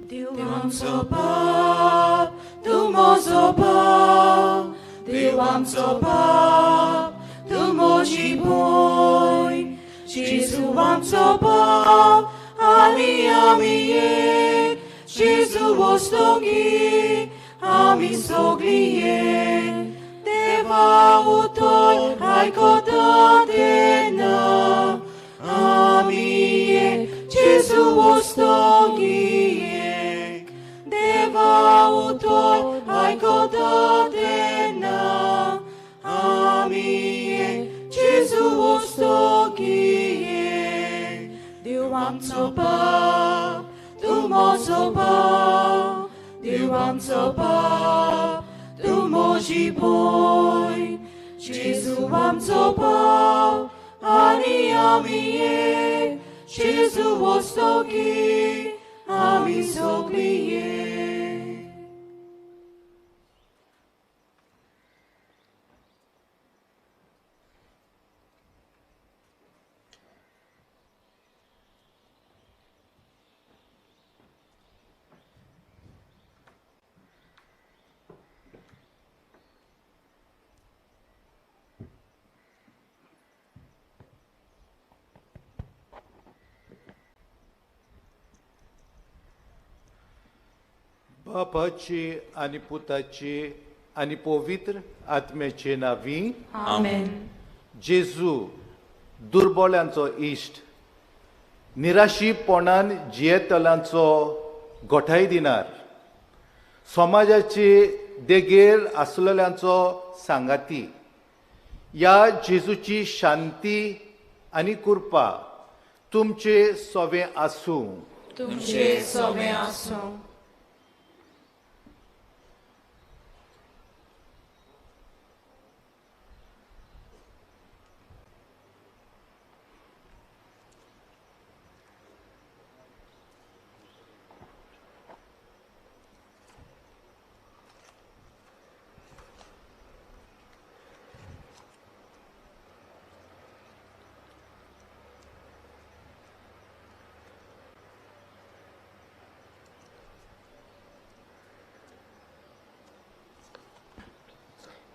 देव आमचो बाप, तूं म्हजो बाप, देव आमचो बाप, तूं म्हजी भयण. जेजू आमचो बाप आनी आमी एक, जेजू वस्तोगी आमी सगळीं एक. देवा उतर आयकता तेन्ना आमी एक, जेजू वस्तोगी एक. देवा उतर आयकता तेन्ना आमी एक, जेजू वस्तोगी एक. देव आमचो बाप, तूं म्हजो बाप, देव आमचो बाप, तूं म्हजी भयण. जेजू आमचो बाप आनी आमी एक, जेजू वस्तोगी आमी सगळीं एक. बापाची आनी पुताची आनी पवित्र आत्म्याचे नांवी आमेन. जेजू दुर्बोल्यांचो इश्ट, निराशीपणान जियेतल्यांचो गोठाय दिनार, समाजाचे देगेर आसलेल्यांचो सांगाती, ह्या जेजूची शांती आनी कृपा तुमचे सोवे आसूं. तुमचे सोवे आसूं.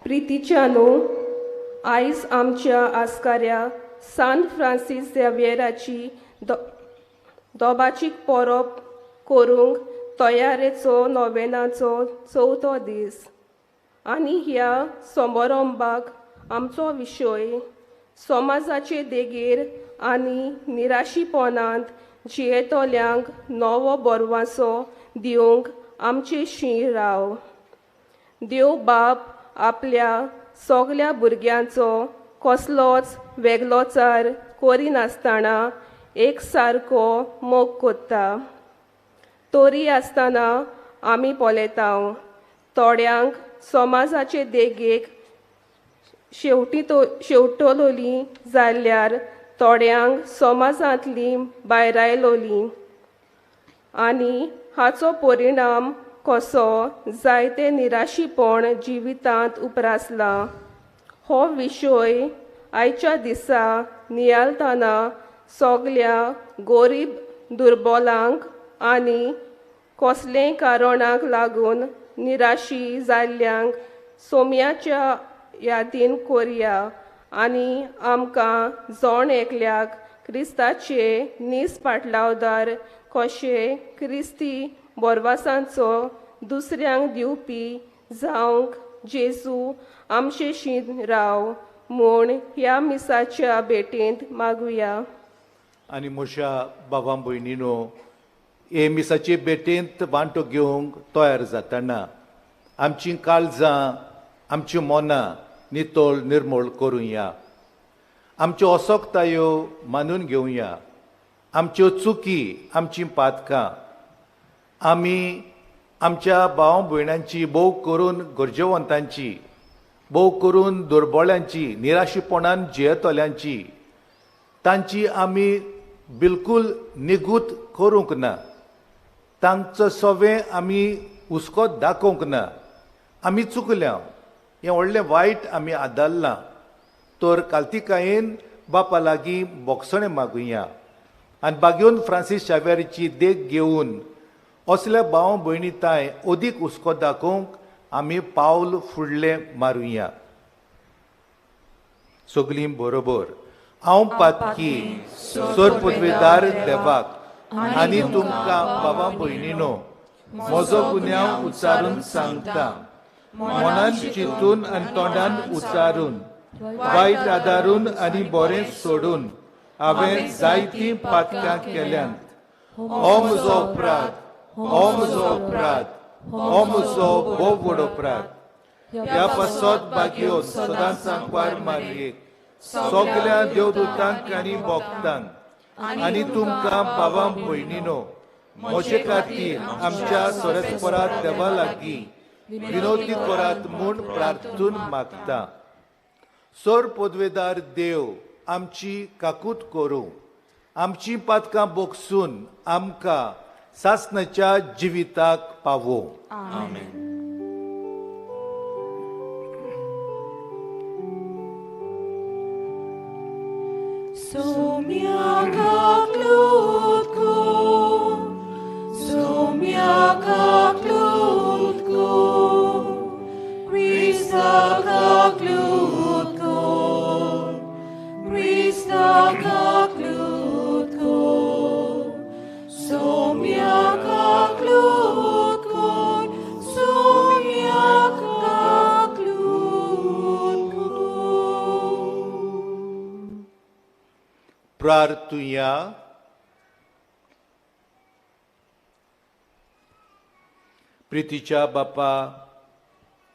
प्रितीच्यानो, आयज आमच्या आस्काऱ्या सान फ्रांसीस झेवियराची दोबाचीक परब करूंक तयारेचो नोवेनाचो चवथो दीस आनी ह्या समारंभाक आमचो विशय समाजाचे देगेर आनी निराशीपणांत जियेतल्यांक नवो बरवासो दिवंक आमचे शीं राव. देव बाप आपल्या सगल्या भुरग्यांचो कसलोच वेगळोचार करिनासतना एक सारको मोग कोत्ता. तरी आसतना आमी पळयता थोड्यांक समाजाचे देगेक शेवटलोली जाल्यार थोड्यांक समाजांतली भायरायलोली आनी हाचो परिणाम कसो जायते निराशीपण जिवितांत उप्रासला. हो विशय आयच्या दिसा नियाळतना सगल्या गोरीब दुर्बोलांक आनी कसलेय कारणाक लागून निराशी जाल्ल्यांक सोम्याच्या यादीन कोरया आनी आमकां जण एकल्याक क्रिस्ताचे नीस पाटलावदार कशे क्रिस्ती बोरवासांचो दुसऱ्यांक दिवपी जावंक जेजू आमचे शीं राव म्हूण ह्या मिसाच्या भेटेंत मागुया. आनी म्हज्या बाबा भयणीनो, हे मिसाचे भेटेंत वांटो घेवंक तयार जातना आमचीं काळजां, आमचीं मनां नितळ निर्मळ करुया. आमच्यो असक्तायो मानून घेवया, आमच्यो चुकी, आमचीं पातकां आमी आमच्या भाव भयणांची, भोव करून गरजेवंतांची, भोव करून दुर्बोळ्यांची, निराशीपणान जियेतल्यांची, तांची आमी बिलकूल निगूत करूंक ना. तांचो सवें आमी हुस्को दाखोवंक ना. आमी चुकल्या, हें व्हडलें वायट आमी आदारलां. तर कालतिकायेन बापा लागीं बोगसणें मागुया आनी बागेवन फ्रांसीस शावेरीची देख घेवन असल्या भाव भयणी तांय अदीक हुस्को दाखोवंक आमी पावल फुडलें मारुया. सगलीं बरोबर. हांव पातकी सरपदवेदार देवाक आनी तुमकां बाबा भयणीनो म्हजो गुन्यांव उच्चारून सांगता, मनान चिंतून आनी तोंडान उच्चारून, वायट आदारून आनी बरें सोडून हांवें जायतीं पातकां केल्यांत. हो म्हजो अपराध, हो म्हजो अपराध, हो म्हजो भोव व्हड अपराध. ह्या पासत बागयो सदांच सांकवार मारयेक, सगल्या देवदूतांक आनी भक्तांक आनी तुमकां बाबा भयणीनो म्हजे खातीर आमच्या सोरेस्परात देवा लागीं विनोती करात म्हूण प्रार्थून मागता. सर पदवेदार देव आमची काकूत करूं, आमची पातकां बोगसून आमकां सासणाच्या जिविताक पावोवं. आमेन. प्रार्थुया. प्रितीच्या बापा,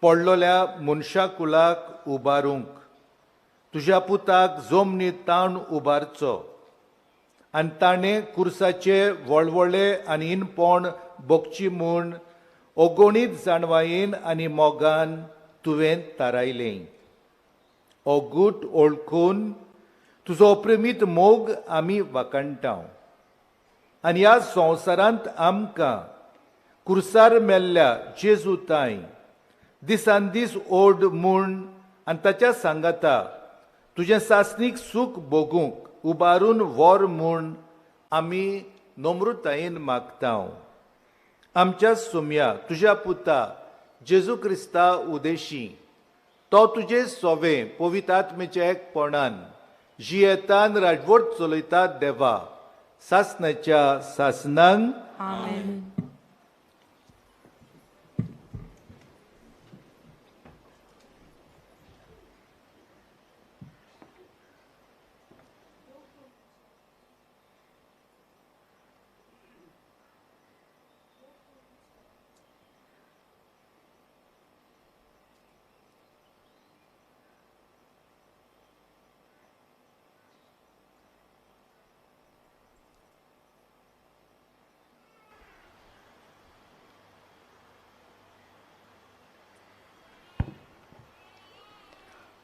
पडलोल्या मनशा कुलाक उबारूंक तुज्या पुताक जमनी ताण उबारचो आनी ताणें कुर्साचे वळवळे आनी इनपण भोगची म्हूण अगणीत जाणवायेन आनी मोगान तुवें थारायलें. हो गूट ओळखून तुजो अप्रेमीत मोग आमी वाखाणटा आनी ह्या संवसारांत आमकां कुर्सार मेल्ल्या जेजू तांय दिसान दीस ओड म्हूण आनी ताच्या सांगाता तुजें सासणीक सूख भोगूंक उबारून व्हर म्हूण आमी नम्रतायेन मागता. आमच्या सोम्या तुज्या पुता जेजू क्रिस्ता उदेशी तो तुजे सोवे पवित्र आत्म्याच्या एकपणान जियेतान राजवट चलयता देवा सासणाच्या सासणांक. आमेन.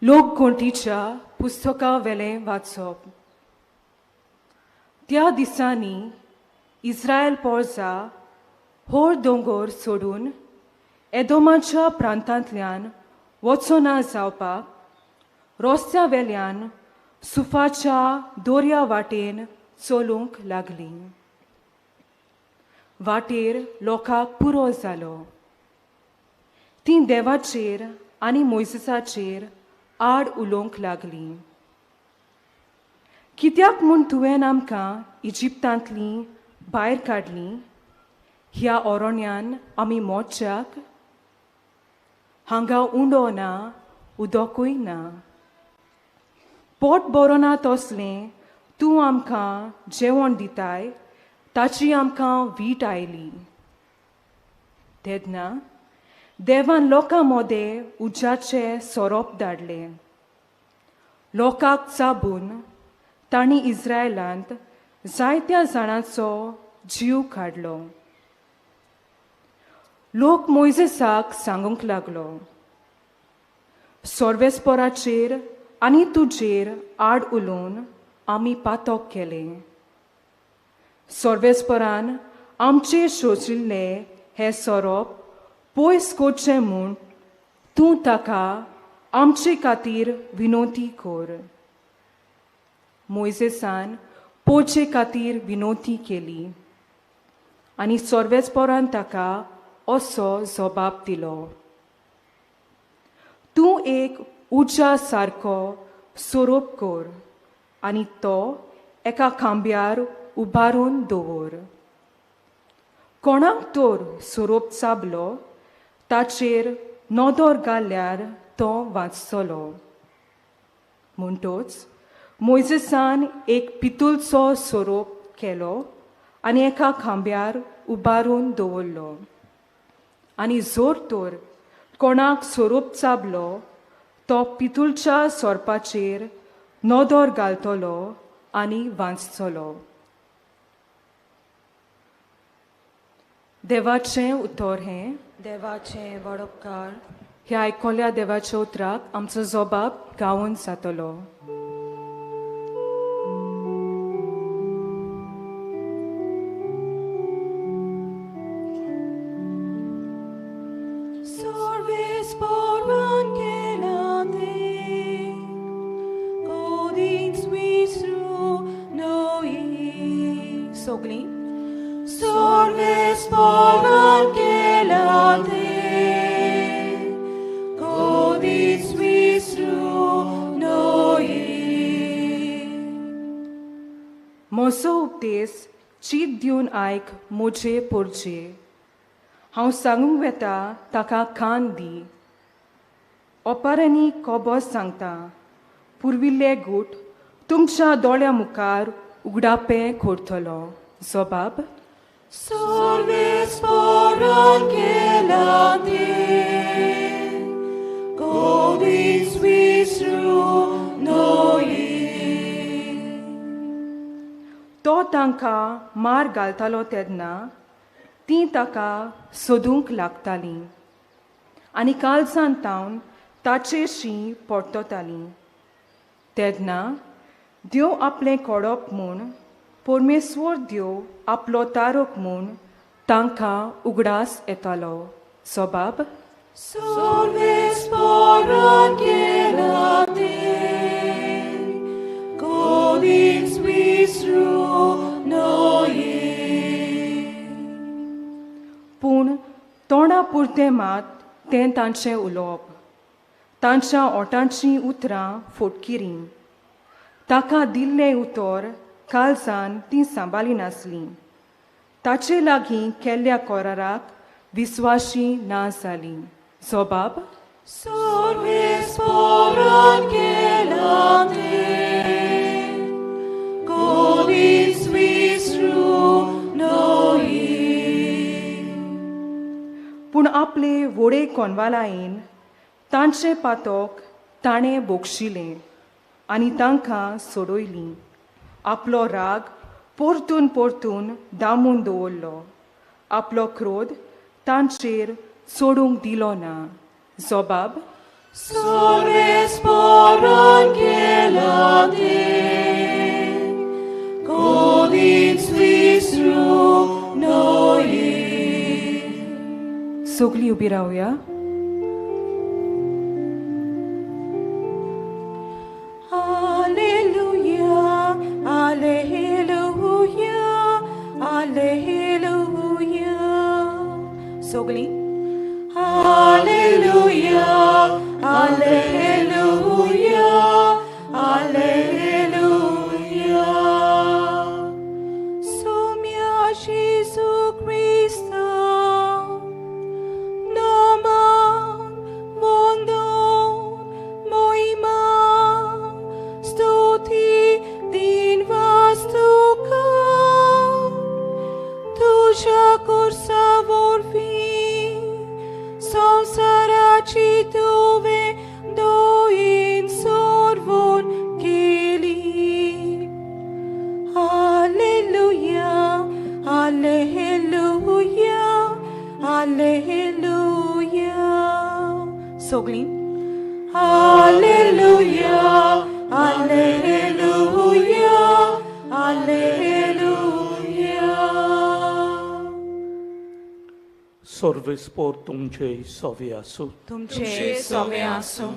लोकगोंटीच्या पुस्तका वेलें वाचप. त्या दिसांनी इस्रायल पोरजा होर दोंगोर सोडून एदोमाच्या प्रांतांतल्यान वचना जावपाक रस्त्या वेल्यान सुफाच्या दोर्या वाटेन चलूंक लागली. वाटेर लोकांक पुरो जालो. तीं देवाचेर आनी मोयजेसाचेर आड उलोवंक लागली. कित्याक म्हूण तुवें आमकां इजिप्तांतलीं भायर काडलीं? ह्या ओरण्यान आमी मोच्याक हांगा उंडो ना, उदकूय ना, पोट बरो ना तसलें तूं आमकां जेवण दिताय ताची आमकां वीट आयली. तेन्ना देवान लोकां मदें उज्याचे सोरोप धाडले. लोकांक चाबून तांणी इस्रायलांत जायत्या जाणांचो जीव काडलो. लोक मोयजेसाक सांगूंक लागलो, सोर्वेस्पोराचेर आनी तुजेर आड उलोवन आमी पातक केलें. सोर्वेस्पोरान आमचेर शोशिल्ले हे सोरोप पयस करचें म्हूण तूं ताका आमचे खातीर विनोती कर. मोयजेसान पोचे खातीर विनोती केली आनी सर्वेस्पोरान ताका असो जबाब दिलो, तूं एक उज्या सारको सोरोप कर आनी तो एका खांब्यार उबारून दवर. कोणाक तर सोरोप चाबलो ताचेर नदर घाल्यार तो वाचतलो. म्हणटोच मोयजेसान एक पितुलचो सोरोप केलो आनी एका खांब्यार उबारून दवरलो. आनी जोर तर कोणाक सोरोप चाबलो तो पितुलच्या सोरपाचेर नदर घालतलो आनी वाचतलो. देवाचें उतर हें. देवाचें वडोपकार. ह्या आयकल्या देवाच्या उतराक आमचो जबाब गावून जातलो. म्हजो उपदेश चीत दिवन आयक म्हजे पोरजे. हांव सांगूंक वेता ताका कान दी. ओपारांनी खबर सांगता, पुर्विल्ले गूट तुमच्या दोळ्या मुखार उगडापें करतलो. जबाब. तो तांकां मार घालतालो तेन्ना तीं ताका सोदूंक लागतालीं आनी कालसान तावन ताचेशी परततालीं. तेन्ना देव आपलें कोडप म्हूण, परमेश्वर देव आपलो तारक म्हूण तांकां उगडास येतालो. जबाब. पूण तोंडा पुरतें मात तें तांचें उलोवप, तांच्या ओटांचीं उतरां फोटकिरीं. ताका दिल्लें उतर कालसान तीं सांबाळिनासलीं. ताचे लागीं केल्ल्या कराराक विस्वाशी ना जालीं. जबाब. पूण आपले वोडे कोनवालायेन तांचें पातक ताणें बोगशिलें आनी तांकां सोडयलीं. आपलो राग परतून परतून दामून दवरलो. आपलो क्रोध तांचेर सोडूंक दिलो ना. जबाब. सगळीं उबी रावया. Alleluia, alleluia, alleluia. सगळीं. Alleluia, alleluia, alleluia. Somia Jesu Christo, noman mondon moima stuti din vastuka tuja corsa vorfi samsarachi tuve doin sorvon keli. Alleluia, alleluia, alleluia. Sogli. Alleluia, alleluia, alleluia. सर्वेस्पोर तुमचे सोवे आसूं. तुमचे सोवे आसूं.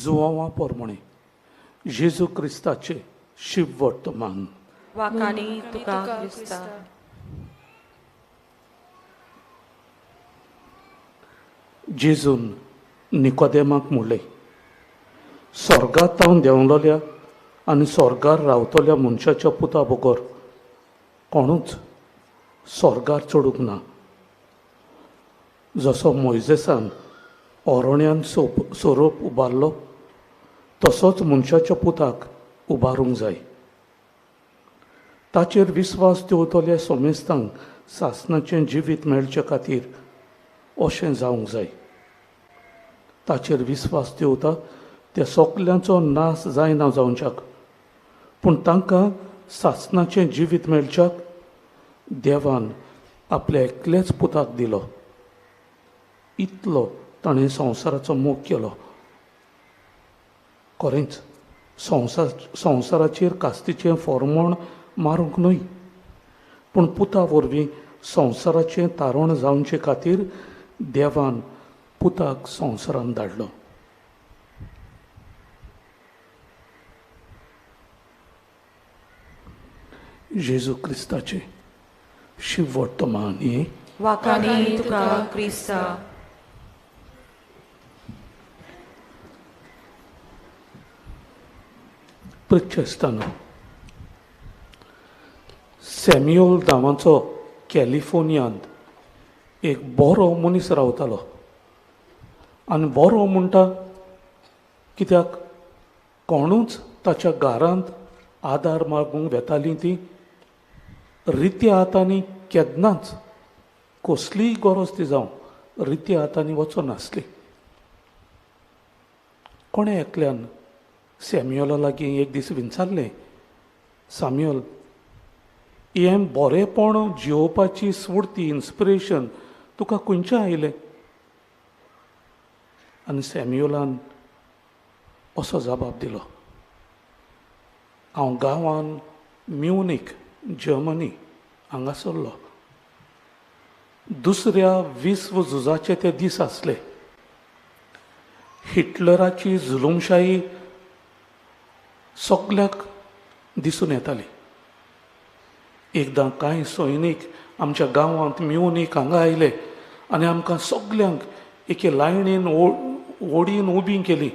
जुवांवा पोरमणे जेजू क्रिस्ताचे शिव वर्तमान वाकानी तुका क्रिस्ता. जेजून निकोदेमाक म्हणलें, स्वर्गांत तावन देंवलोल्या आनी स्वर्गार रावतल्या मनशाच्या पुता बगर कोणूच स्वर्गार चडूंक ना. जसो मोयजेसान ओरण्यान सोरोप उबारलो तसोच मनशाच्या पुताक उबारूंक जाय. ताचेर विस्वास दवरतल्या सोमेस्तांक सासणाचें जिवीत मेळचे खातीर अशें जावंक जाय. ताचेर विस्वास दवरता त्या सगल्यांचो नाश जायना जावच्याक, पूण तांकां सासणाचें जिवीत मेळच्याक देवान आपल्या एकल्याच पुताक दिलो. इतलो ताणें संवसाराचो मोग केलो. खरेंच संवसाराचेर कास्तीचें फॉर्मोण मारूंक न्हय, पूण पुता वरवीं संवसाराचें तारण जावचे खातीर देवान पुताक संवसारान धाडलो. जेजू क्रिस्ताचें शिववर्तमानी वाखाणी तुका क्रिस्ता. प्रिच्छस्ताना सॅम्युअल नांवाचो कॅलिफोर्नियांत एक बरो मनीस रावतालो. आनी बरो म्हणटा कित्याक कोणूच ताच्या घरांत आदार मागूंक वेतालीं ती रित्या हातांनी केन्नाच कसलीय गरज ती जावं रित्या हातांनी वचनासली. कोणें एकल्यान सॅम्युअला लागीं एक दीस विचारलें, सॅम्युअल, हें बरेंपण जियोवपाची स्फूर्ती इन्स्पिरेशन तुका खंयचें आयलें? आनी सॅम्युअलान असो जबाब दिलो, हांव गांवान म्युनीक जर्मनी हांगासरलो. दुसऱ्या विश्व झुजाचे ते दीस आसले. हिटलराची जुलूमशाही सगल्याक दिसून येताली. एकदां कांय सैनीक आमच्या गांवांत म्युनीक हांगा आयले आनी आमकां सगल्यांक एके लायणीन ओडीन उबी केली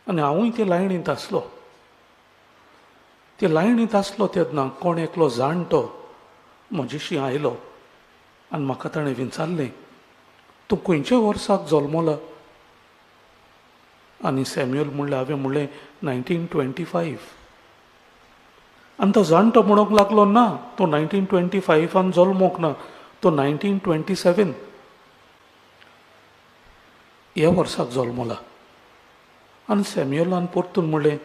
आनी हांवूय ते लायणींत आसलो. ते लायणींत आसलो तेन्ना कोण एकलो जाणटो म्हजेशी आयलो आनी म्हाका ताणें विचारलें, तूं खंयच्या वर्साक जल्मला? आनी सॅम्युअल म्हणलें, हांवें म्हणलें 1925. आनी तो जाणटो म्हणूंक लागलो, ना, तूं 1925 जल्मोंक ना, तूं 1927 ह्या वर्साक जल्मला. आनी सॅम्युअलान परतून म्हणलें,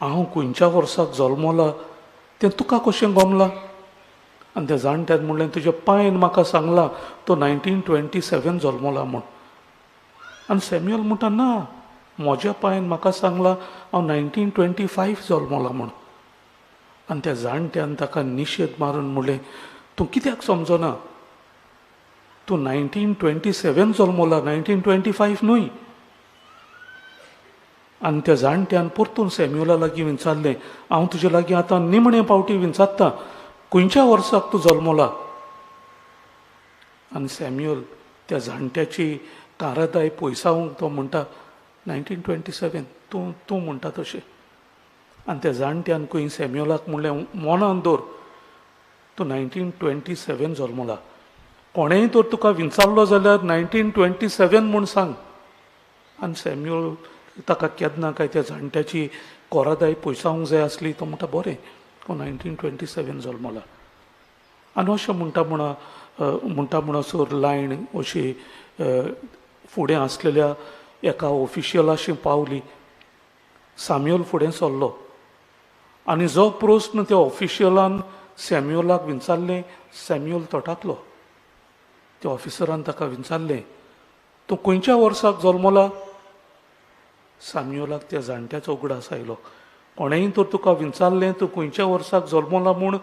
हांव खंयच्या वर्साक जल्मला तें तुका कशें गमलां? आनी त्या जाणट्यान म्हणलें, तुज्या पांयन म्हाका सांगलां तो 1927 जल्मला म्हूण. आनी सॅम्युअल म्हणटा, ना, म्हज्या पांयन म्हाका सांगलां हांव 1925 जल्मला म्हूण. आनी त्या जाणट्यान ताका निशेध मारून म्हणलें, तूं कित्याक समजना? तूं 1927 जल्मला, 1925 न्हय. आनी त्या जाणट्यान परतून सॅम्युअला लागीं विचारलें, हांव तुजे लागीं आतां निमणे पावटी विचारता, खंयच्या वर्साक तूं जल्मला? आनी सॅम्युअल त्या जाणट्याची कारादाय पयसावंक तो म्हणटा 1927, तूं तूं म्हणटा तशें. आनी त्या जाणट्यान खंय सॅम्युअलाक म्हणलें, मनान दवर, तूं 1927 जल्मला, कोणेंय तर तुका विचारलो जाल्यार 1927 म्हूण सांग. आनी सॅम्युअल ताका केन्ना काय त्या जाणट्याची कोरादाय पयसावंक जाय आसली, तो म्हणटा बरें, तो 1927 जल्मला. आनी अशें म्हणटा म्हणटा म्हणसर लायन अशी फुडें आसलेल्या एका ऑफिशियलाशी पावली. सॅम्युअल फुडें सरलो आनी जो प्रस्न त्या ऑफिशियलान सॅम्युअलाक विचारलें, सॅम्युअल तटाकलो. त्या ऑफिसरान ताका विचारलें, तूं खंयच्या वर्साक जल्मला? सॅम्युअलाक त्या जाणट्याचो उगडास आयलो, कोणेंय तर तुका विचारलें तूं खंयच्या वर्साक जल्मला म्हूण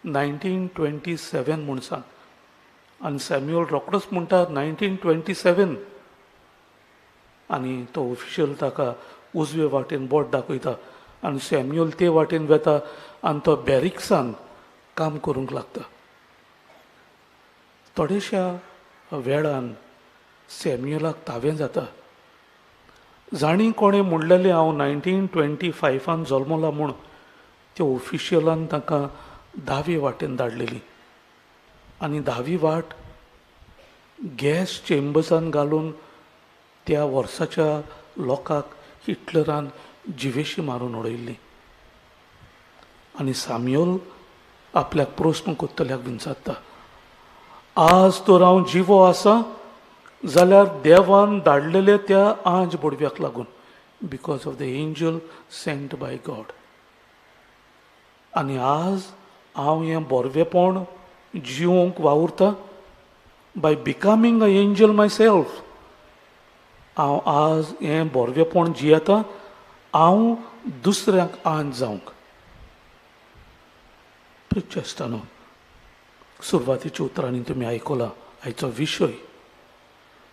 1927 म्हूण सांग. आनी सॅम्युअल रोकडोच म्हणटा 1927. आनी तो ऑफिशियल ताका उजवे वाटेन बोट दाखयता आनी सॅम्युअल ते वाटेन वेता आनी तो बॅरिक्सान काम करूंक लागता. थोडेश्या वेळान सॅम्युलाक तावें जाता. जाणी कोणें म्हणलेलें हांव 1925 जल्मला म्हूण, त्या ऑफिशियलान तांकां दावी वाटेन धाडलेली आनी दावी वाट गॅस चेंबर्सान घालून त्या वर्साच्या लोकांक हिटलरान जिवेशी मारून उडयल्ली. आनी साम्युअल आपल्याक प्रस्न कोत्तल्याक विचारता, आज तर हांव जिवो आसा जाल्यार देवान धाडलेले त्या आंज बोडव्याक लागून, because of the angel sent by God. आनी आज हांव हें बोरवेपण जिवोंक वावुरता by becoming a angel myself. हांव आज हें बोरवेपण जियेता, हांव दुसऱ्यांक आंज जावंक. प्रिच्छ आसतना सुरवातेच्या उतरांनी तुमी आयकला आयचो विशय,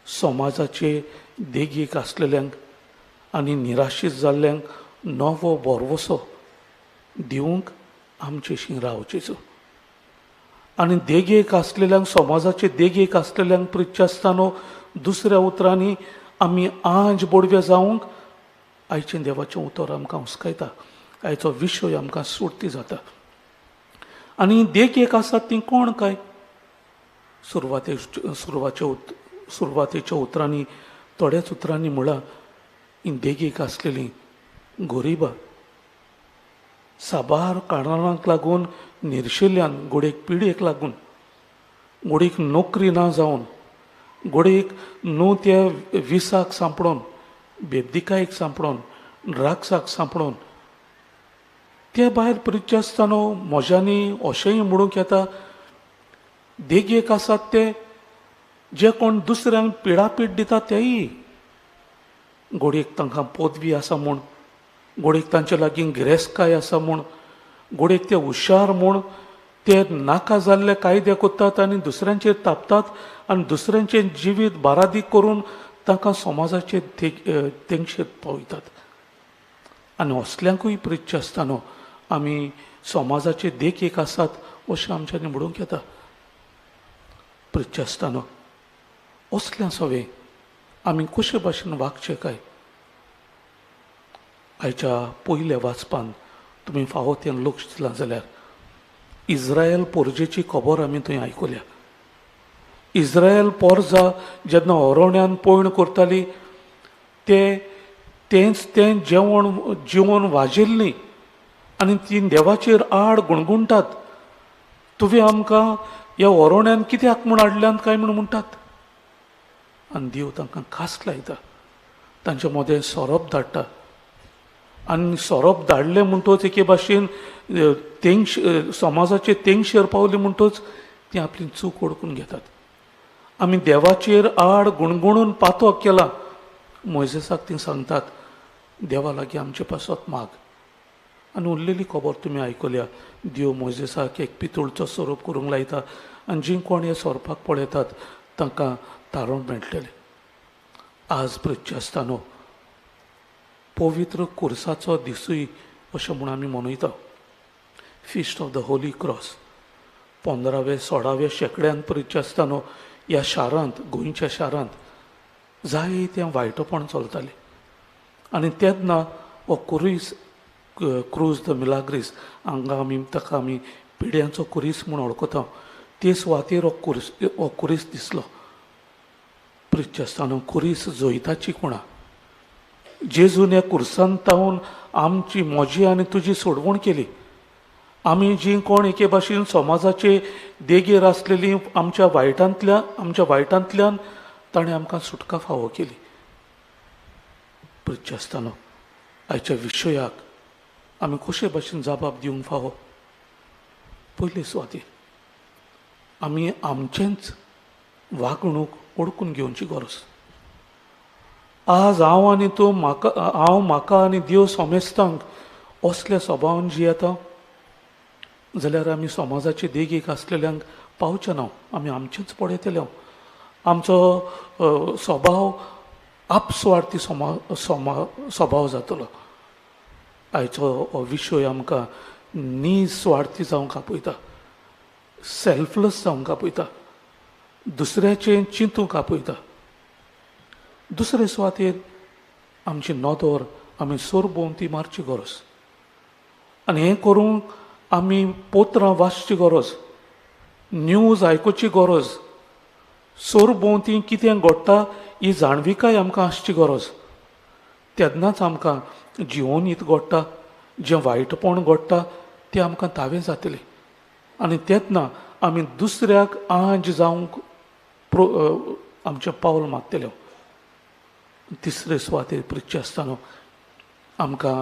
समाजाचे देगेक आसलेल्यांक आनी निराशीत जाल्ल्यांक नवो भरवसो दिवंक आमचेशी रावचेचो. आनी देगेक आसलेल्यांक, समाजाचे देगेक आसलेल्यांक प्रिच्छ आसतना दुसऱ्या उतरांनी आमी आंज बोडवे जावंक आयचें देवाचें उतर आमकां हुस्कायता, आयचो विशय आमकां सुर्ती जाता. आनी देगेक आसात ती कोण काय? सुरवातेच्या उतरांनी थोड्याच उतरांनी म्हळां, ही देगेक आसलेली गरिबां साबार कारणांक लागून निर्शेल्ल्यान, घोडेक पिडयेक लागून, घोडेक नोकरी ना जावन, घोडेक न्हू त्या विसाक सांपडोन, बेबदिकायेक सांपडोन, ड्रग्साक सांपडोन, ते भायर परिचय आसतना म्हज्यांनी अशेंय म्हणूंक येता, देगेक आसात ते जे कोण दुसऱ्यांक पिडापीड दिता तेय, घोडयेक तांकां पदवी आसा म्हूण, घोडयेक तांचे लागीं गिरेस्तकाय आसा म्हूण, घोडयेक ते हुशार म्हूण ते नाका जाल्ले कायदे करतात आनी दुसऱ्यांचेर तापतात आनी दुसऱ्यांचें जिवीत बारादीक करून तांकां समाजाचे तेंगशेर पावयतात. आनी असल्यांकूय प्रिच्छ आसतना आमी समाजाचे देखीक आसात अशें आमच्यांनी म्हणूंक येता. प्रिच्छ आसतना असल्या सवे आमी कशे भाशेन वागचें काय? आयच्या पयल्या वाचपान तुमी फावो तें लक्ष दिलां जाल्यार इस्रायल पोरजेची खबर आमी थंय आयकुल्या. इस्रायल पोरजा जेन्ना हरवण्यान पयण करताली ते तेंच तें जेवण जिवन वाजिल्लीं आनी तीं देवाचेर आड गुणगुणटात, तुवें आमकां ह्या हरवण्यान कित्याक म्हूण हाडल्यान काय म्हूण म्हणटात. आनी देव तांकां खास लायता, तांचे मदें सोरोप धाडटा. आनी सोरोप धाडले म्हणटच एके भाशेन तेंगश समाजाचे तेंगशेर पावले म्हणटच तीं आपली चूक ओळखून घेतात. आमी देवाचेर आड गुणगुणून पातक केला, मोयजेसाक तीं सांगतात देवा लागीं आमचे पासत माग. आनी उरलेली खबर तुमी आयकुल्या, देव मोयजेसाक एक पितूळचो सोरोप करूंक लायता आनी जीं कोण हे सोरपाक पळयतात तांकां तारण मेळटलें. आज प्रिच्छ आसतना पवित्र कुर्साचो दिसूय अशें म्हूण आमी मनयता, feast of the holy cross. 15व्या 16व्या शेंकड्यान प्रिच्छ आसतना ह्या शारांत, गोंयच्या शारांत जायतें वायटपण चलतालें आनी तेन्ना हो कुरीस, क्रूज the Milagres, हांगा आमी ताका आमी पिड्यांचो कुरीस म्हूण वळखता, ते सुवातेर हो कुरीस दिसलो. प्रिच्छ आसतना कुरीस जैताची कोणा, जेजून ह्या कुर्सान तावन आमची, म्हजी आनी तुजी सोडवण केली. आमी जीं कोण एके भाशेन समाजाचे देगेर आसलेलीं आमच्या वायटांतल्यान ताणें आमकां सुटका फावो केली. प्रिच्छ आसतना आयच्या विशयाक आमी कशे भाशेन जबाब दिवंक फावो? पयले सुवातेर आमी आमचेंच वागणूक ओळखून घेवची गरज. आज हांव आनी तूं म्हाका, हांव म्हाका आनी देव समेस्तांक असल्या स्वभावान जियेता जाल्यार आमी समाजाचे देगेक आसलेल्यांक पावचे ना, आमी आमचेंच पळयतले. आमचो स्वभाव आपस्वार्थी स्वभाव जातलो. आयचो हो विशय आमकां निस्वार्थी जावंक आपयता, सेल्फलेस जावंक आपयता, दुसऱ्याचें चिंतूंक आपयता. दुसरे सुवातेर आमची नदर आमी सोरभोंवती मारची गरज आनी हें करूंक आमी पत्रां वाचची गरज, न्यूज आयकुची गरज, सोरभोंवती कितें घडटा ही जाणविकाय आमकां आसची गरज. तेन्नाच आमकां जिवोनीत घडटा, जें वायटपण घडटा तें आमकां तावें जातलें आनी तेन्ना आमी दुसऱ्याक आंज जावंक आमचें पावल मारतलें. तिसरे सुवातेर प्रिच्चे आसतना आमकां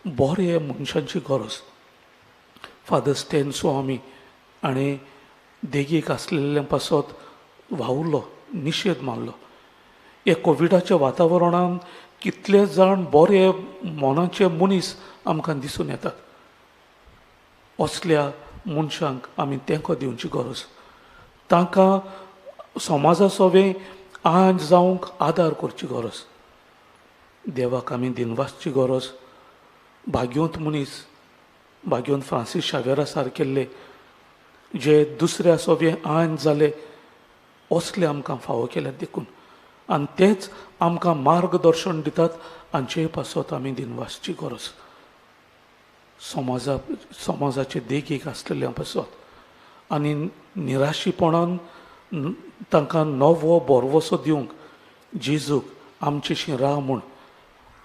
बरे मनशांची गरज. फादर स्टॅन स्वामी आनी देगीक आसलेल्या पासत वावुरलो, निशेध मारलो. ह्या कोविडाच्या वातावरणांत कितले जाण बरे मनाचे मनीस आमकां दिसून येतात. असल्या मनशांक आमी तेंको दिवची गरज, तांकां समाजा सोवे आंज जावंक आदार करची गरज. देवाक आमी दिनवासची गरज. भाग्योंत मनीस, भाग्योंत फ्रांसीस शावेरा सारकेल्ले जे दुसऱ्या सोवे आंज जाले असले आमकां फावो केल्यात देखून, आनी तेच आमकां मार्गदर्शन दितात. हांचे पासत आमी दिनवासची गरज. समाजाचे देखीक आसलेल्या पासत आनी निराशीपणान तांकां नवो भरवसो दिवंक जेजूक आमचेशी राव म्हूण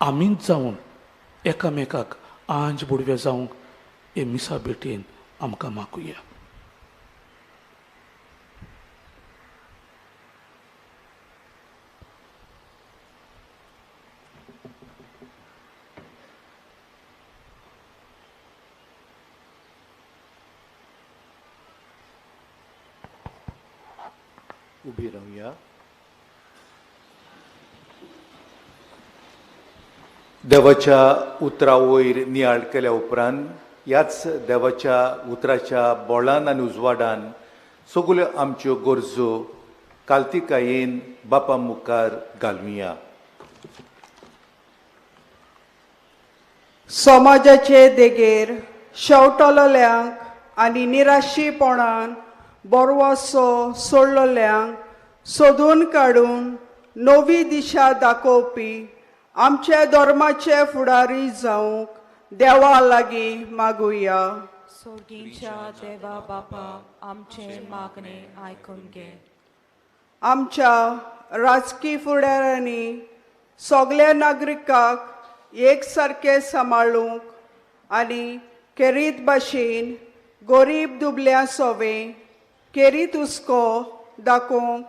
आमीच जावन एकामेकाक आंज बुडवे जावंक हे मिसा भेटेन आमकां मागुया. उबी रावया. देवाच्या उतरा वयर नियाळ केल्या उपरांत ह्याच देवाच्या उतराच्या बोळान आनी उजवाडान सगल्यो आमच्यो गरजो कालतिकायेन बापा मुखार घालुया. समाजाचे देगेर शेवटलोल्यांक आनी निराशीपणान बोरवासो सोडलोल्यांक सोदून काडून नवी दिशा दाखोवपी आमच्या धर्माचे फुडारी जावंक देवा लागीं मागुया. सोर्गीच्या देवा बापा आमचे मागणे आयकून घे. आमच्या राजकी फुडाऱ्यांनी सगल्या नागरिकांक एक सारकें सांबाळूंक आनी खेरीत भाशेन गरीब दुबल्या सोवे खेरीत हुस्को दाखोवंक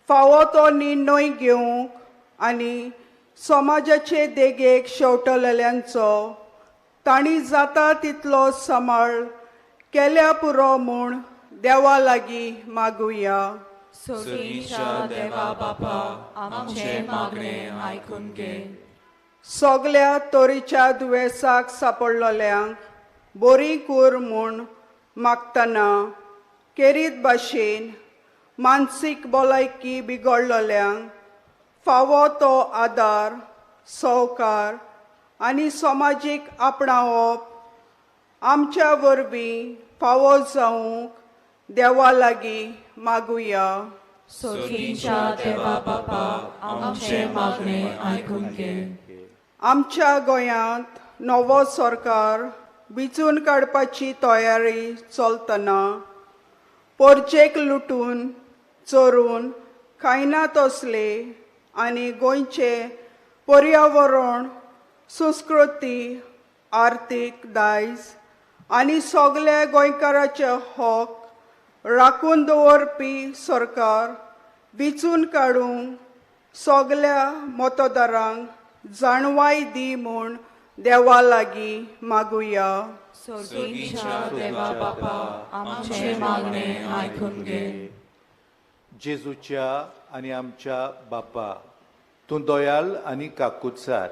फावो तो निर्णय घेवंक आनी समाजाचे देगेक शेवटलेल्यांचो तांणी जाता तितलो सांबाळ केल्या पुरो म्हूण देवा लागीं मागुया. सोर्गीच्या देवा बापा आमचे मागणे आयकून घे. सगल्या तरेच्या दुयेंसाक सापडलोल्यांक बरी कूर म्हूण मागतना खेरीत भाशेन मानसीक भलायकी बिगडलोल्यांक फावो तो आदार, सहकार आनी समाजीक आपणावप आमच्या वरवीं फावो जावंक देवा लागीं मागुया. सोर्गीच्या देवा बापा आमचे मागणे आयकून घे. आमच्या गोंयांत नवो सरकार विचून काडपाची तयारी चलतना पोरचेक लुटून चोरून खायना तसले आनी गोंयचें पर्यावरण, संस्कृती, आर्थीक दायज आनी सगल्या गोंयकाराचे हक राखून दवरपी सरकार विचून काडूंक सगल्या मतदारांक जाणवाय दी म्हूण देवा लागीं मागुया. सोर्गीच्या देवा बापा आमचे मागणे आयकून घे. जेजूच्या आनी आमच्या बापा तूं दयाल आनी काकुत्सार,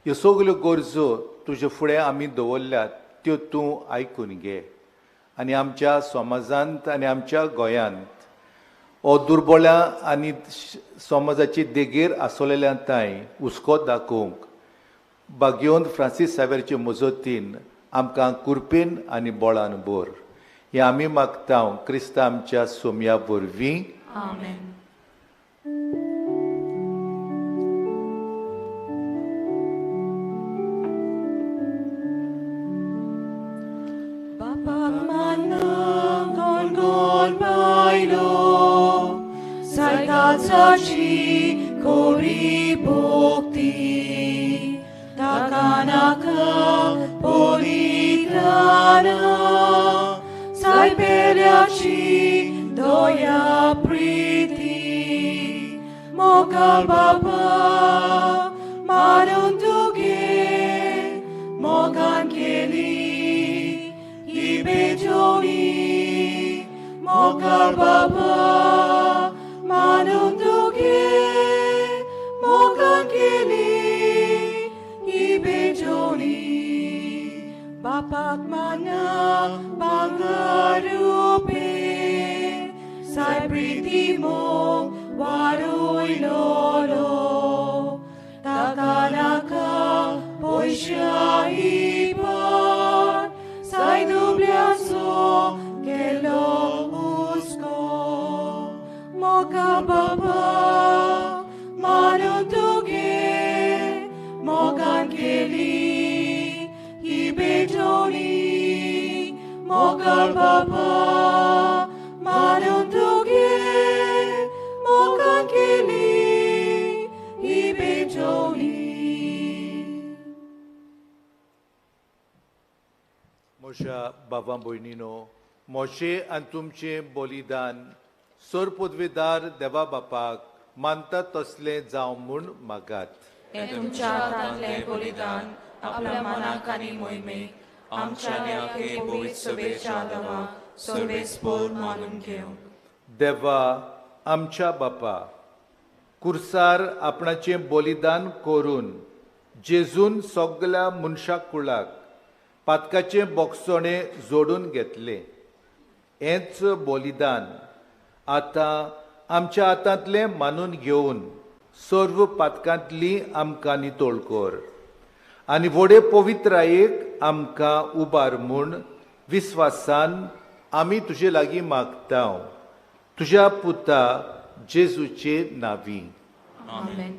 ह्यो सगल्यो गरजो तुजे फुडें आमी दवरल्यात त्यो तूं आयकून घे आनी आमच्या समाजांत आनी आमच्या गोंयांत हो दुर्बोळ्या आनी समाजाची देगेर आसलेल्या तांय हुस्को दाखोवंक बागयोन फ्रांसीस सावेरचे मजतीन आमकां कुरपेन आनी बोळान बोर. हें आमी मागता क्रिस्ता आमच्या सोमया वरवीं. आमेन. काळजाची कोरी भक्ती ताका नाका बलिदाना सायबेल्याची दया प्रीती मोगाल बाबा मानून तुगे मोगान केली ही बेजोणी मोगाल बाबा मानून तुगे मोगान केली ही बेजोणी बापाक माना बांगारुपे साय प्रीती मोग वाडयलोलो ताका नाका पयशा इबाड साय दुबल्यांचो केलो हुस्को मोगा बाबा मानून तुगे मोगान केली ही बेजोणी मोगाल बाबा मानून तुगे मोगान केली ही बेजोणी. म्हज्या बाबा भयणीनो, म्हजें आनी तुमचें बलिदान सर पदवेदार देवा बापाक मानता तसलें जावं म्हूण मागात. हें तुमच्या हातांतलें बलिदान आपल्या मनाक आनी मोहिमेक आमच्या न्याके पवित्र सभेच्या देवाक सर्वेस्पोर मानून घेवं. देवा आमच्या बापा, कुर्सार आपणाचें बलिदान करून जेजून सगल्या मनशा कुळाक पातकाचें बोगसणें जोडून घेतलें. हेंच बलिदान आतां आमच्या हातांतलें मानून घेवन सर्व पातकांतली आमकां नितळ कर आनी व्हडे पवित्रायेक आमकां उबार म्हूण विस्वासान आमी तुजे लागीं मागता, तुज्या पुता जेजूचे नांवी. आमेन.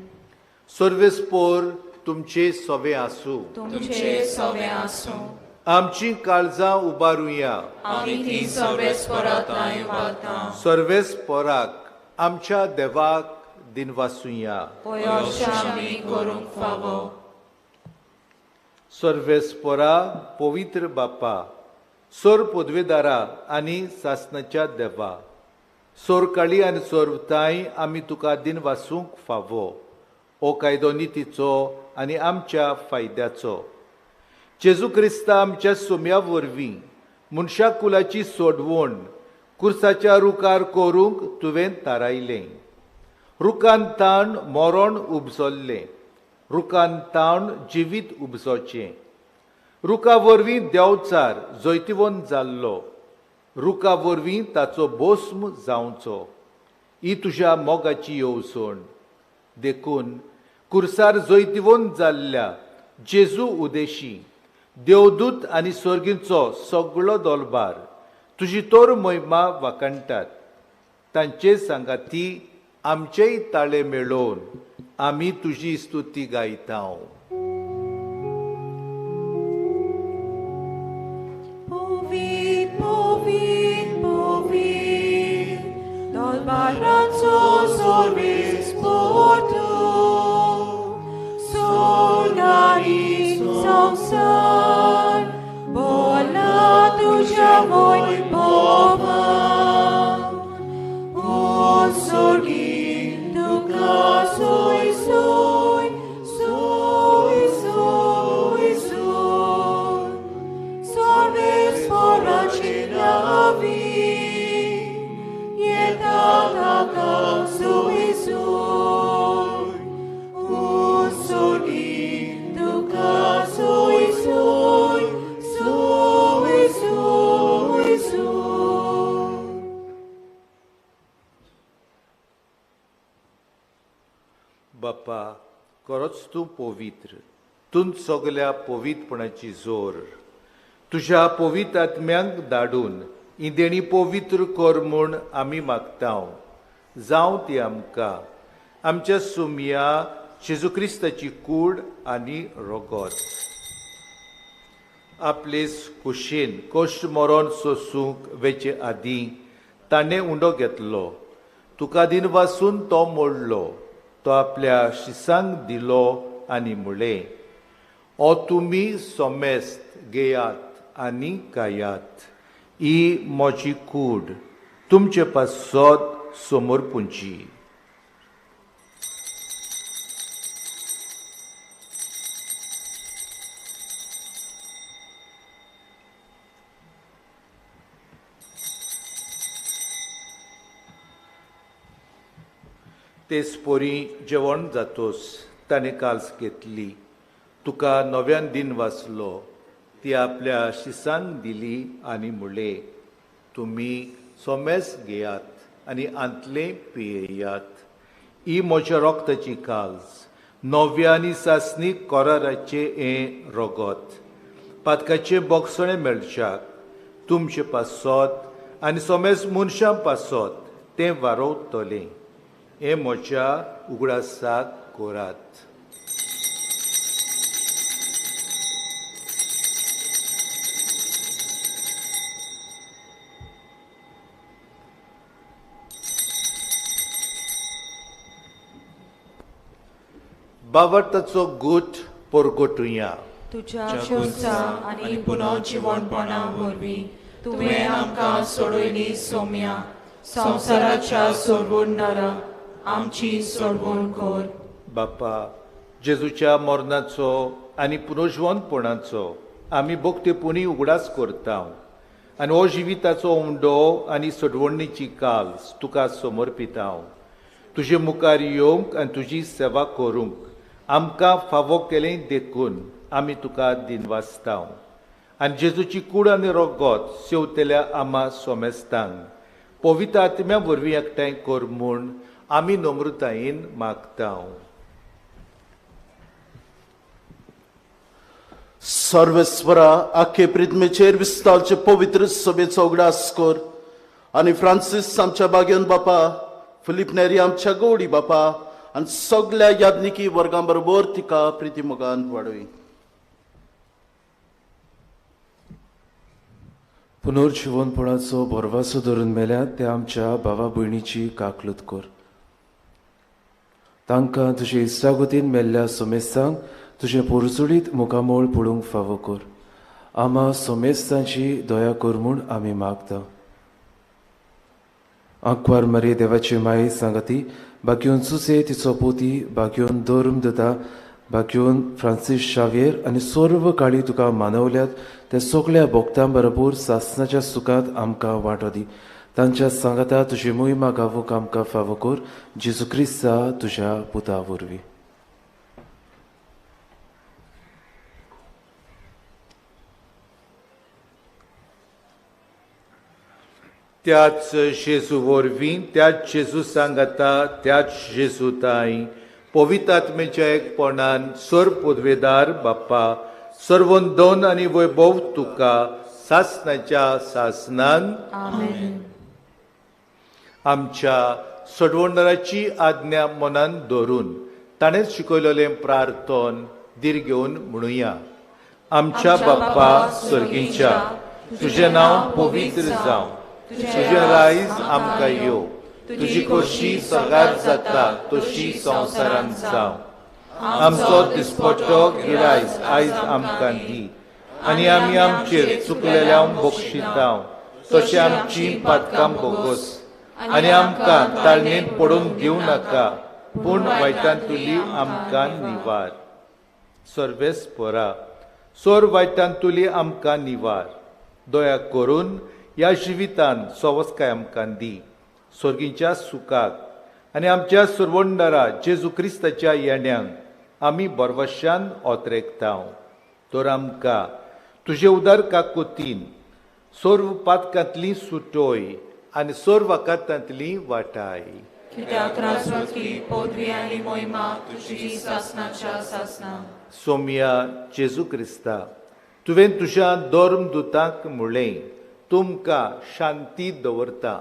सर्वेस्पोर तुमचे सवे आसूं. तुमचे सवे आसूं. आमची काळजां उबारुया. आमी ती सर्वेस्पोराक उबारता. सर्वेस्पोराक आमच्या देवाक दिनवासुया. आमी करूंक फावो. सर्वेस्पोरा पवित्र बापा, सोर पदवेदारा आनी सासनाच्या देवा, सोरकाळी आनी सोरताय आमी तुका दिनवासूंक फावो. हो कायदो नितीचो आनी आमच्या फायद्याचो. जेजू क्रिस्ता आमच्या सोम्या वरवीं मनशा कुलाची सोडवण कुर्साच्या रुखार करूंक तुवें थारायलें. रुखान ताण मरण उपजल्लें, रुखान ताण जिवीत उपजोचें. रुखा वरवीं देंवचार जैतिवंत जाल्लो, रुखा वरवीं ताचो भस्म जावचो. ही तुज्या मोगाची येवजण. देखून कुर्सार जैतिवंत जाल्ल्या जेजू उदेशी देवदूत आनी सर्गींचो सगळो दोलबार तुजी तोर महिमा वाखाणटात. तांचे सांगाती आमचेय ताळे मेळोवन आमी तुजी स्तुती गायता. पवित्र पवित्र पवित्र दोलबाराचो सर्वेस्पोर तूं, स्वर्ग आनी संवसार भरला तुज्या वैभवान. ओ स्वर्गी तुका सोय सोय सोय सोय सोय सर्वेस्पोराचे नांवी येता ताका सोय सोय. ओ स्वर्गी तुका सोय सोय सोय सोय सोय. बापा, खरोच तूं पवित्र, तूं सगल्या पवित्रपणाची जोर. तुज्या पवित्र आत्म्यांक धाडून ही देणी पवित्र कर म्हूण आमी मागता. जावं ती आमकां आमच्या सुमया जेजू क्रिस्ताची कूड आनी रगत. आपले कुशीन कश्ट मरण सोसूंक वेचे आदीं ताणें उंडो घेतलो. तुका दिनवासून तो मोडलो, तो आपल्या शिसांक दिलो आनी म्हणलें, ओ तुमी सोमेस्त घेयात आनी खायात, ही म्हजी कूड तुमचे पासत समर्पूंची. तेच पोरी जेवण जातोस ताणें काल्स घेतली, तुका नव्यान दिन वाचलो, ती आपल्या शिसांक दिली आनी म्हणलें, तुमी सोमेस घेयात आनी आंतलें पियेयात, ही म्हज्या रोगताची काल्स, नव्या आनी सासणी कराराचें हें रोगत, पातकाचें बोगसणें मेळच्याक तुमचे पासत आनी सोमेस मनशां पासत तें वारोवतलें. हें म्हज्या उगडासाक करात. बावटाचो गूट परगटुया. तुज्या खुर्सा आनी पुनर्जिवणपणा वरवीं तुवें आमकां सोडयली सोम्या, संवसाराच्या सोडवणदारा आमची सोडवण कर. बापा, जेजूच्या मरणाचो आनी पुनर्जिवणपणाचो आमी भक्तीपुणी उगडास करता आनी हो जिविताचो उंडो आनी सोडवणीची काल्स तुका समर्पिता. तुजे मुखार येवंक आनी तुजी सेवा करूंक आमकां फावो केलें देखून आमी तुका दिनवासता. आनी जेजूची कूड आनी रोगत सेवतल्या आमा सोमेस्तांक पवित्र आत्म्या वरवीं एकठांय कर म्हूण आमी नम्रतायेन मागता. सर्वेस्वरा, आखे प्रिथमेचेर विस्तारचे पवित्र सभेचो उगडास कर आनी फ्रांसीस आमच्या बागेन बापा, फिलीप नेरी आमच्या गौडी बापा आनी सगल्या याज्ञिकी वर्गां बरोबर तिका प्रितीमोगान वाडय. पुनर्जिवनपणाचो भरवासो धरून मेल्या त्या आमच्या भावा भयणीची काकलूत कर. तांकां तुजे इश्टागतीन मेल्ल्या सोमेस्तांक तुजें पोरचुडीत मुखामोळ पळोवंक फावो कर. आमा सोमेस्तांची दया कर म्हूण आमी मागता. आंकवार मरे देवाची माये सांगाती बाकीवन सुसे तिचो पोती, बाकीवन धर्म दिता, बाकीवन फ्रांसीस शाव्येर आनी सर्व काळी तुका मानवल्यात त्या सगळ्या भक्तां बरोबर सासनाच्या सुखांत आमकां वांटो दी. तांच्या सांगाता तुजी मोहिमा गावूंक आमकां फावो कर, जेजू क्रिस्ता तुज्या पुता वरवीं. त्याच जेजू वरवीं, त्याच जेजू सांगाता, त्याच जेजू ताई पवित्र आत्मेच्या एकपणान सर पदवेदार बाप्पा सर्वंदन आनी वैभव तुका सासनाच्या सासनान. आमच्या सोडवणदाराची आज्ञा मनान धरून ताणें शिकयलेलें प्रार्थन धीर घेवन म्हणुया. आमच्या बाप्पा सर्गीच्या, तुजें नांव पवित्र जावं, तुजें रायज आमकां यो, तुजी खोशी सगार जाता तशी संवसारांत जावं. आमचो दिसपट्टो गिरायज आयज आमकां दी आनी आमी आमचेर चुकलेल्या बक्षितां तशें आमची पातकां बोगस आनी आमकां ताळणेंत पडूंक दिवं नाका, पूण वायटांतुली आमकां निवार. सर्वेस्परा, सोर वायटांतुली आमकां निवार. दया करून ह्या जिवितान सवस्काय आमकां दी, स्वर्गीच्या सुखाक आनी आमच्या सुरवणदारा जेजू क्रिस्ताच्या येण्यांक आमी बरवशान ओतरेकता. तर आमकां तुजे उदार काकुतीन सर्व पातकांतली सुटोय आनी सर्व आकांतांतली वाटाय. कित्याक राजवटकी पदवी आनी मोहिमा तुजी सासनाच्या सासना. सोमया जेजू क्रिस्ता, तुवें तुज्या धर्म दुतांक म्हणलें, तुमकां शांती दवरता,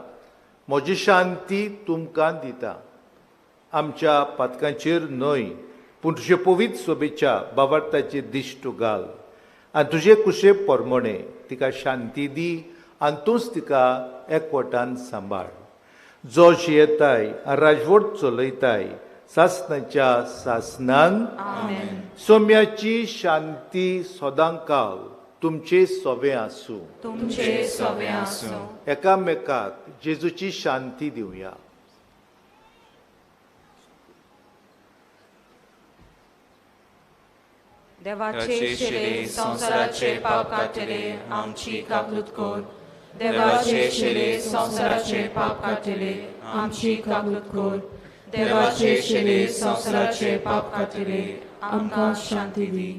म्हजी शांती तुमकां दिता. आमच्या पातकांचेर न्हय पूण तुजे पवित्र सोबेच्या बाबार्थाची दिश्ट घाल आनी तुजे कुशे परमणे तिका शांती दी आनी तूंच तिका एकवटान सांबाळ. जो जियेताय राजवट चलयताय सासनाच्या सासनान. सोम्याची शांती सदांकाल तुमचे सोवे आसूं. तुमचे सोवे आसूं. एकामेकाक जेजूची शांती दिवया. देवाचे शिले संवसाराचे पाप काडटले आमची काकूत कर. देवाचे शिले संवसाराचे पाप काडटले आमची काकूत कर. देवाचे शिले संवसाराचे पाप काडटले आमकां शांती दी.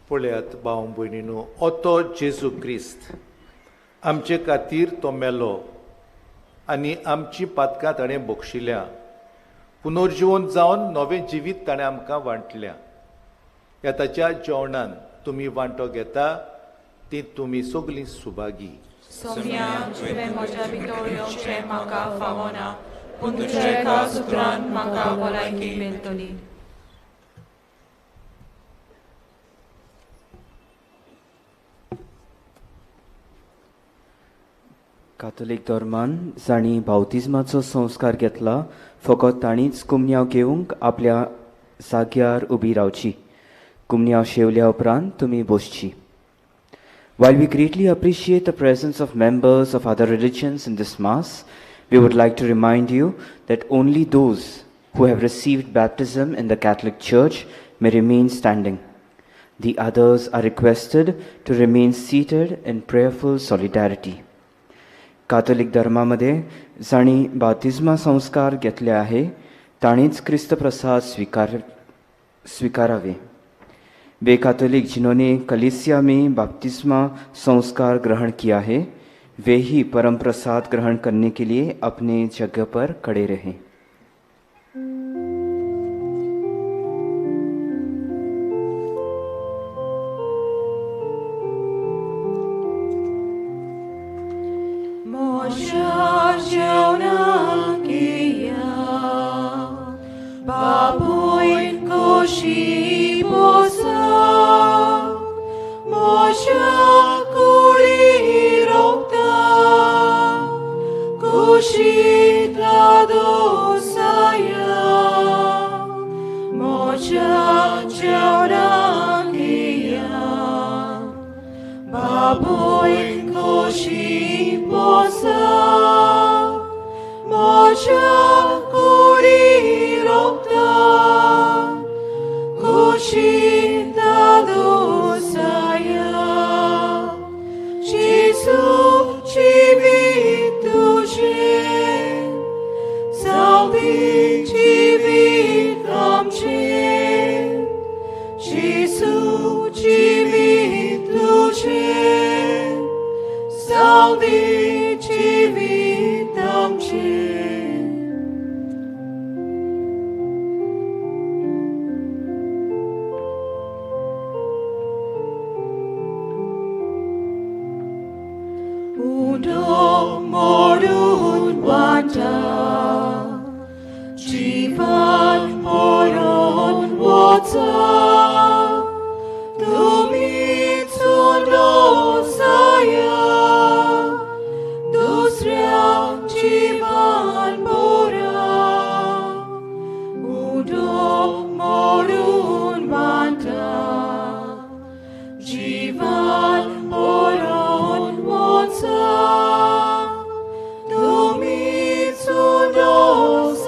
पळयात भाव भयणीनो, ओतो जेजू क्रिस्त आमचे खातीर तो मेलो आनी आमची पातकां ताणें बक्षिल्या. पुनर्जिवन जावन नवें जिवीत ताणें आमकां वांटल्या. ह्या ताच्या जेवणान तुमी वांटो घेता ती तुमी सगळीं सुभागी. सोम्या, तुवें म्हज्या भितर येवचें म्हाका फावना, पूण तुज्या एका सुत्रान म्हाका भलायकी मेळटली. काथोलीक धर्मान जांणी बावतिज्माचो संस्कार घेतला फकत तांणीच कुमन्यांव घेवंक आपल्या जाग्यार उबी रावची. कुमन्यांव शेवल्या उपरांत तुमी बसची. While we greatly appreciate the presence of members of other religions in this mass, we would like to remind you that only those who have received baptism in the Catholic Church may remain standing. The others are requested to remain seated in prayerful solidarity. Catholic धर्मामध्ये जांणी बाप्तिस्मा संस्कार घेतले आहे तांणीच क्रिस्त प्रसाद स्वीकारावे. वे Catholic जिन्होंने कलीसिया में बाप्तिस्मा संस्कार ग्रहण किया है वे ही परम प्रसाद ग्रहण करने के लिए अपने जगह पर खड़े रहें.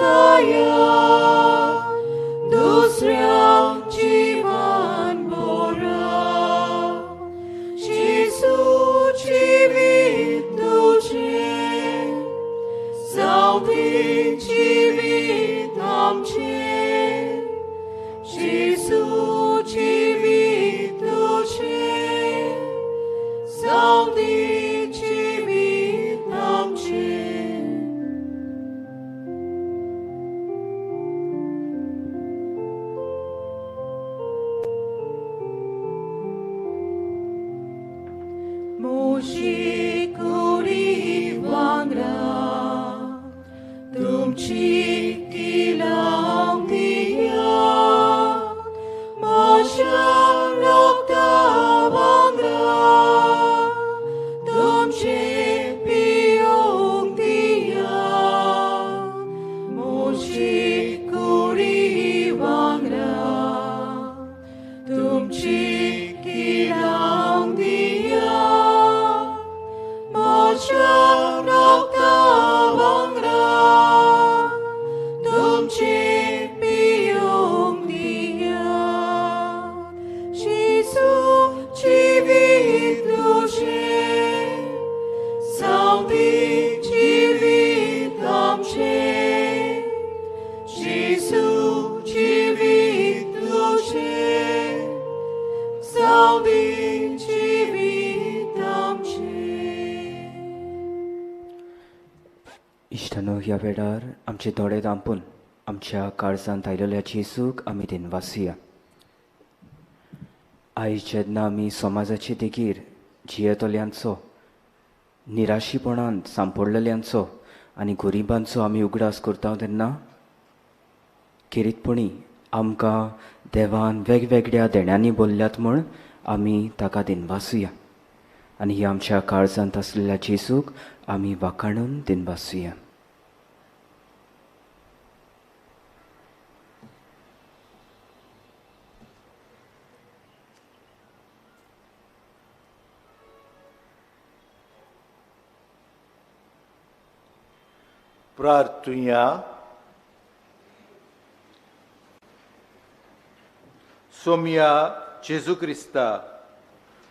Saya, dusrya jivan. तुमची कुडी वांगडा तुमची किरांक दिया म्हज्या रक्ता वांगडा तुमची पियोंक दिया जेजू जिवीत तुजें जावंदी जिवीत आमचें जेजू जिवीत तुजें जावंदी जिवीत आमचें. इश्टानो, ह्या वेळार आमचे दोळे धांपून आमच्या काळजांत आयलेल्या जेजूक आमी दिनवासुया. आयज जेन्ना आमी समाजाचे देगेर जियेतल्यांचो, निराशीपणान सांपडलेल्यांचो आनी गरिबांचो आमी उगडास करता तेन्ना खेरीतपणी आमकां देवान वेगवेगळ्या देण्यांनी बोल्ल्यात म्हूण आमी ताका दिनवासुया आनी ह्या आमच्या काळजांत आसलेल्या जेजूक आमी वाखाणून दिनवासुया. प्रार्थुया. सोमया जेजू क्रिस्ता,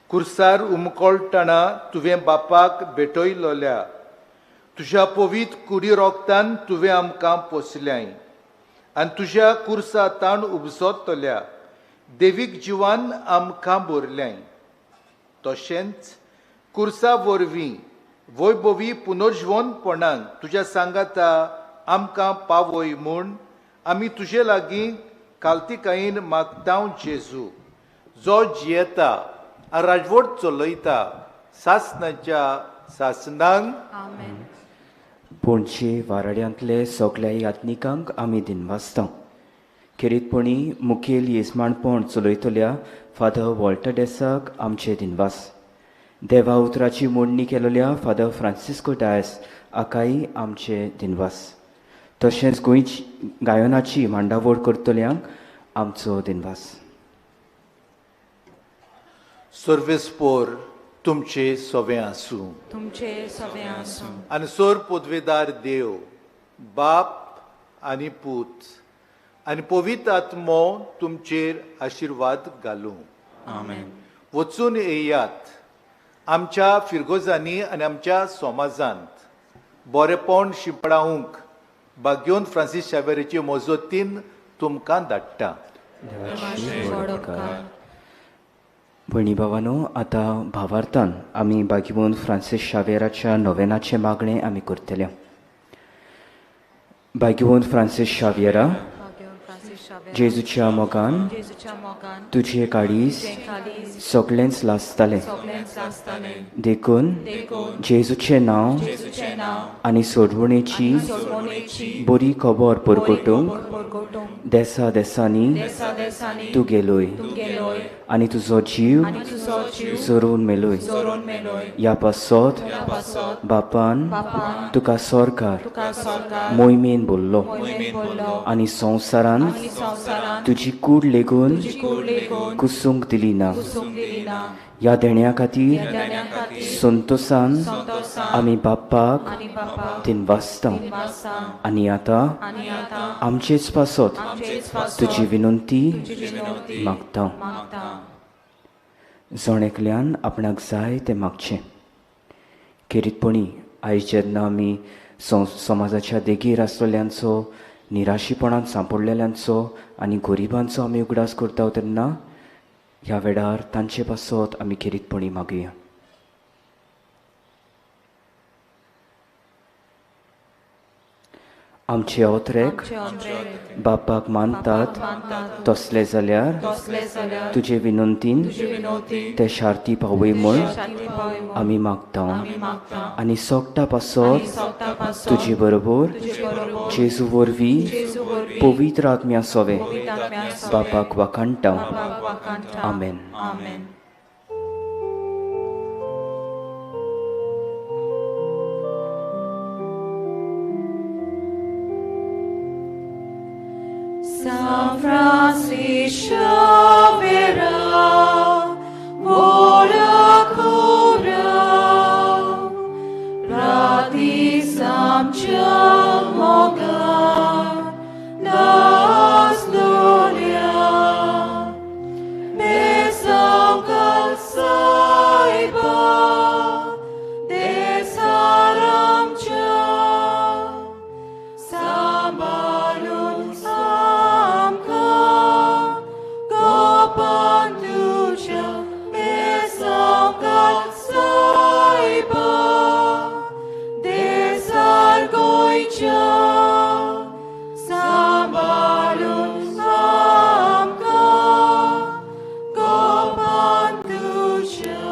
कुर्सार उमकोळटना तुवें बापाक भेटयलोल्या तुज्या पवीत कुडी रोगतान तुवें आमकां पोसल्याय आनी तुज्या कुर्सा ताण उपजतल्या देवीक जिवान आमकां भरल्याय. तशेंच कुर्सा वरवीं वैभवी पुनर्जिवनपणान तुज्या सांगाता आमकां पावय म्हूण आमी तुजे लागीं कालतिकायेन मागतांव जेजू, जो जियेता आनी राजवट चलयता सासनाच्या सासनांक. पणजे वाराड्यांतले सगळ्या यात्निकांक आमी दिनवासता. खेरीतपणी मुखेल येजमानपण चलयतल्या फादर वॉल्टर डेसाक आमचे दिनवास. देवा उतराची मोडणी केलेल्या फादर फ्रांसिस्को डायस हाकाय आमचे दिनवास. तशेंच गोंयची गायनाची मांडावळ करतल्यांक आमचो दिनवास. सर्वेस्पोर तुमचे सवे आसूं, तुमचे सवे आसूं. आनी सोर पदवेदार देव बाप आनी पूत आनी पवित्र आत्मो तुमचेर आशिर्वाद घालूं. आमेन. वचून येयात आमच्या फिरगोजांनी आनी आमच्या समाजांत बरेपण शिंपडावंक बाग्योन फ्रांसीस शावेरीचे मजतीन तुमकां धाडटा. भयणी भावानो, आतां भावार्थान आमी बागीवन फ्रांसीस शावेराच्या नोवेनाचें मागणें आमी करतले. बागीवन फ्रांसीस शावेरा, जेजूच्या मोगान तुजे काळीज सगळेंच लासतालें, देखून जेजूचें नांव आनी सोडवणेची बरी खबर परगटूंक देसा देसांनी तूं गेलोय आनी तुजो जीव जोरून मेलोय. ह्या पासत बापान तुका सरकार मोहिमेन बोल्लो आनी संवसारान तुजी कूड लेगून कुसूंक दिली ना. ह्या देण्या खातीर संतोसान आमी बापाक दिनवासता आनी आतां आमचेच पासत तुजी विनंती मागता. जण एकल्यान आपणाक जाय तें मागचें. खेरीतपणी आयज जेन्ना आमी समाजाच्या देगेर आसलेल्यांचो, निराशीपणान सांपडलेल्यांचो आनी गरिबांचो आमी उगडास करता तेन्ना ह्या वेळार तांचे पासत आमी खेरीतपणी मागुया. आमचे अवतरेक बापाक मानतात तसले जाल्यार तुजे विनंतीन ते शार्ती पावय म्हूण आमी मागता आनी सोगटा पासत तुजे बरोबर जेजू वरवीं पवित्र आत्म्या सोवे बापाक वाखाणटा. आमेन. San Francis Xavier, vola cura, ratis amcia moga, nas gloria, besam calsaiba, desaramcia, sambalun samka, gopantucia, besam calsaiba, desargoicia, sambalun samka, gopantucia.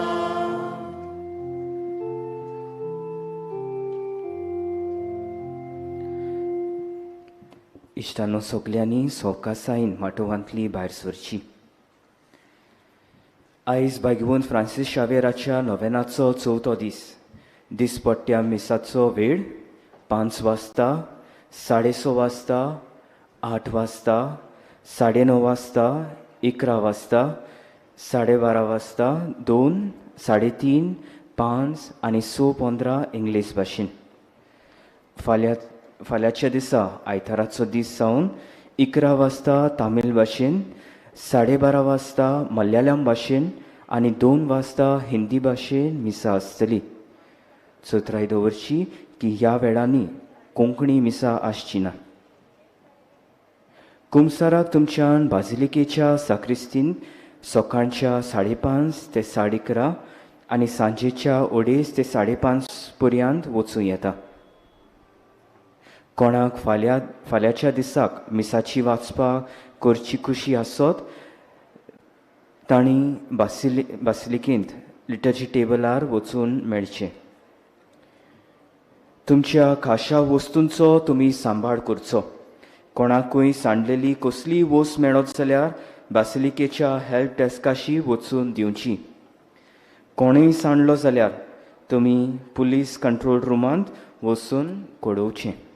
इश्टांनो सगल्यांनी सोकासायन माटोवांतली भायर सरची. आयज भाग्यवंत फ्रांसीस शावेराच्या नोवेनाचो चवथो दीस. दिसपट्ट्या मिसाचो वेळ 5 वाजता, 6:30 वाजता, 8 वाजता, 9:30 वाजता, 11 वाजता, 12:30 वाजता, 2, 3:30, 5 आनी 6:15 इंग्लीश भाशेन. फाल्यांच्या दिसा आयताराचो दीस सावन 11 वाजता तामील भाशेन, 12:30 वाजता मल्याळम भाशेन आनी 2 वाजता हिंदी भाशेन मिसां आसतली. चतुराय दवरची की ह्या वेळांनी कोंकणी मिसां आसची ना. कुमसाराक तुमच्यान बाजिलिकेच्या साक्रिस्तीन सकाळच्या 5:30 ते 11:30 आनी सांजेच्या 2:30 ते 5:30 पर्यंत वचूं येता. कोणाक फाल्यांच्या दिसाक मिसाची वाचपाक करची खुशी आसत तांणी बासिलिकेंत लिटर्जी टेबलार वचून मेळचें. तुमच्या खाशा वस्तूंचो तुमी सांबाळ करचो. कोणाकूय सांडलेली कसलीय वस्त मेळत जाल्यार बासिलिकेच्या हेल्प डेस्काशी वचून दिवची. कोणूय सांडलो जाल्यार तुमी पुलीस कंट्रोल रुमांत वचून कळोवचें.